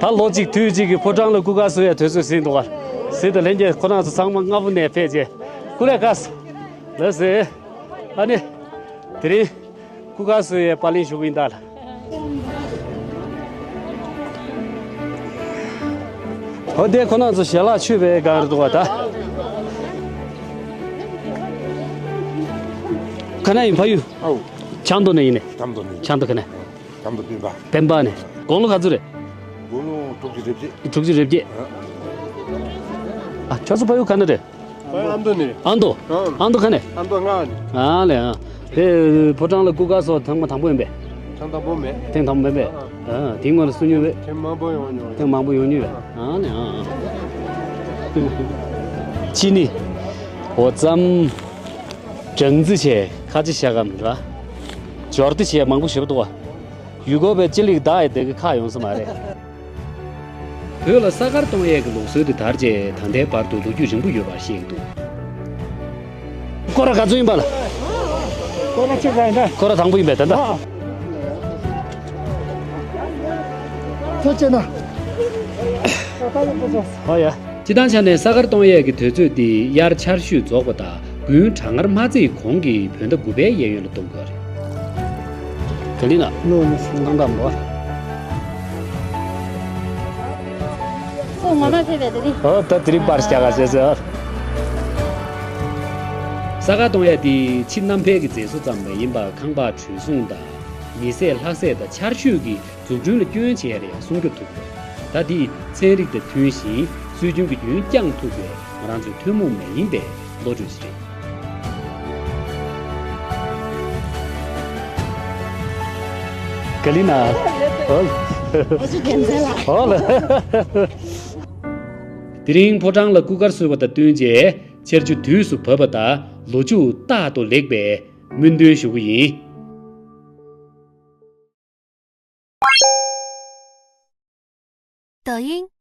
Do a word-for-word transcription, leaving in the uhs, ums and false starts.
ད་ལོ་གཅིག་དུས་གཅིག་གི་ཕོ་བྲང་ལ་སྐུ་ཁ་གསོ་ཡ་དུས་ཚོད་ཟིན་འདུག་ག་ཟིན་དུ་ལྷན་རྒྱས་ཁོ་རང་ཚོ་ཚང་མ་སྔ་པོ་ནས་ཕེབས་རྗེས་སྐུ་ལས་ཀ་ལ་ཟེར། ཨ་ནི། དེ་རིང་སྐུ་ཁ་གསོ་ཡའི་པར་ལེན་ཞུ་གི་ཡིན་ད་ལ། ཧོ་དེ་ཁོ་རང་ཚོ་ཞལ་ལག་མཆོད་པའི་སྒང་རེད་འདུག་ག་ད། ཁ་ན་ཡིན་ཕ་ཡུལ། ཨའུ། ཆང་ཏོ་ནས་ཡིན་ནས། ཆང་ཏོ་ནས། ཆང་ཏོ་ཁ་ན། ཆང་ཏོ་སྤེན་པ། སྤེན་པ་ནས། དགུང་ལོ་ག་ཚོད་རེད། དགུང་ལོ་དྲུག་ཅུ་རེ་བརྒྱད། དྲུག་ཅུ་རེ་བརྒྱད། ཨ། ཁྱོད་ཚོ་ཕ་ཡུལ་ག་ནས་རེད། ཕ་ཡུལ་ཨ་མདོ་ནས་རེད། ཨ་མདོ། ཨང་། ཨ་མདོ་ག་ནས། ཨ་མདོ་ལྔ་ནས། ཨ་ལས་ཨ། དེ་ཕོ་བྲང་ལ་སྐུ་ཁ་གསོ་ཐེངས་མ་དང་པོ་ཡིན་པས། ཐེངས་དང་པོ་མེད། ཐེངས་དང་པོ་མེད་པས། ཨ། དེའི་སྔོན་ལ་སུ་མྱོང་བས། ཐེངས་མང་པོ་ཡོང་མྱོང་། ཐེངས་མང་པོ་ཡོང་མྱོང་བས། ཨ་ནས་ཨ། ཅི་ནི། འོ་ཙམ། སྦྲང་རྩི་བྱས་ཁ་ཆེ་ཤ་སྐམ་ར། འབྱོར་ཏི་བྱས་མང་པོ་ཞེ་པོ་འདུག་བ། ཡུལ་སྐོར་བའི་ཅི་ལིག་བདག་ཡི་དེ་གི་ཁ་ཡོང་ས་མ་རེད། བོད་ལ་ས་དཀར་གཏོང་ཡས་ཀྱི་ལུགས་སྲོལ་དེ་དར་རྗེས་ད་ལྟའི་བར་དུ་ལོ་རྒྱུས་རིང་པོ་ཡོད་པར་བཤད་འདུག་སྐོར་ར་ག་ཚོད་ཡིན་པ་ལ། སྐོར་ར་གཅིག་ར་ཡིན་ད། སྐོར་ར་དང་པོ་ཡིན་པས་ད་ལྟ། ཨ། ཐུགས་རྗེ་གནང་། ཨོ་ཡ། སྤྱི་བཏང་ཆ་ནས་ས་དཀར་གཏོང་ཡས་ཀྱི་དུས་ཚོད་འདི་དབྱར་ཆར་ཞོད་རྫོགས་པ་དང་དགུན་གྲང་ངར་མ་ཚེས་གོང་གི་བོད་ཟླ་དགུ་པའི་གཡས་གཡོན་ལ་གཏོང་དགོས་རེད། ག་ལི་ན། ལོ་ནི་སུ་འདང་འདང་མོ། སོ་ངོ་མ་ཕེབས་པའི་དེ་རིང་། ཨོ་ད་དེ་རིང་པར་རྒྱག་ག་བྱས་ཟེར། ས་དཀར་གཏོང་ཡས་འདི་ཕྱི་རྣམ་འཕེལ་གྱི་མཛེས་བཟོ་ཙམ་མ་ཡིན་པར་ཁང་པ་གྲོན་གསུང་དང་། མི་ཟས་ལྷ་ཟས་དང་ཆར་ཞོད་ཀྱི་འཛུགས་སྐྲུན་ལ་སྐྱོན་བྱེད་ཡ་ལ་ཡང་སྲུང་སྐྱོབ་ཐུབ་དགོས། ད་འདི་ཚན་རིག་དང་མཐུན་ཞིང་སྲོལ་རྒྱུན་གྱི་རྒྱུན་བསྐྱངས་ཐུབ་པའི་ང་རང་ཚོའི་ཐུན་མོང་མ་ཡིན་པའི་བློ་གྲོས་ཤིག་རེད། ག་ལི་ན། ཨོལ། ཨོལ། དེ་རིང་ཕོ་བྲང་ལ་སྐུ་མཁར་གསོལ་བ་དང་བསྟུན་རྗེས་ཆར་ཆུ་དུས་སུ་བབས་པ་དང་ལོ་ཕྱུགས་རྟག་ཏུ་ལེགས་པའི་སྨོན་འདུན་ཞུ་གི་ཡིན། 抖音。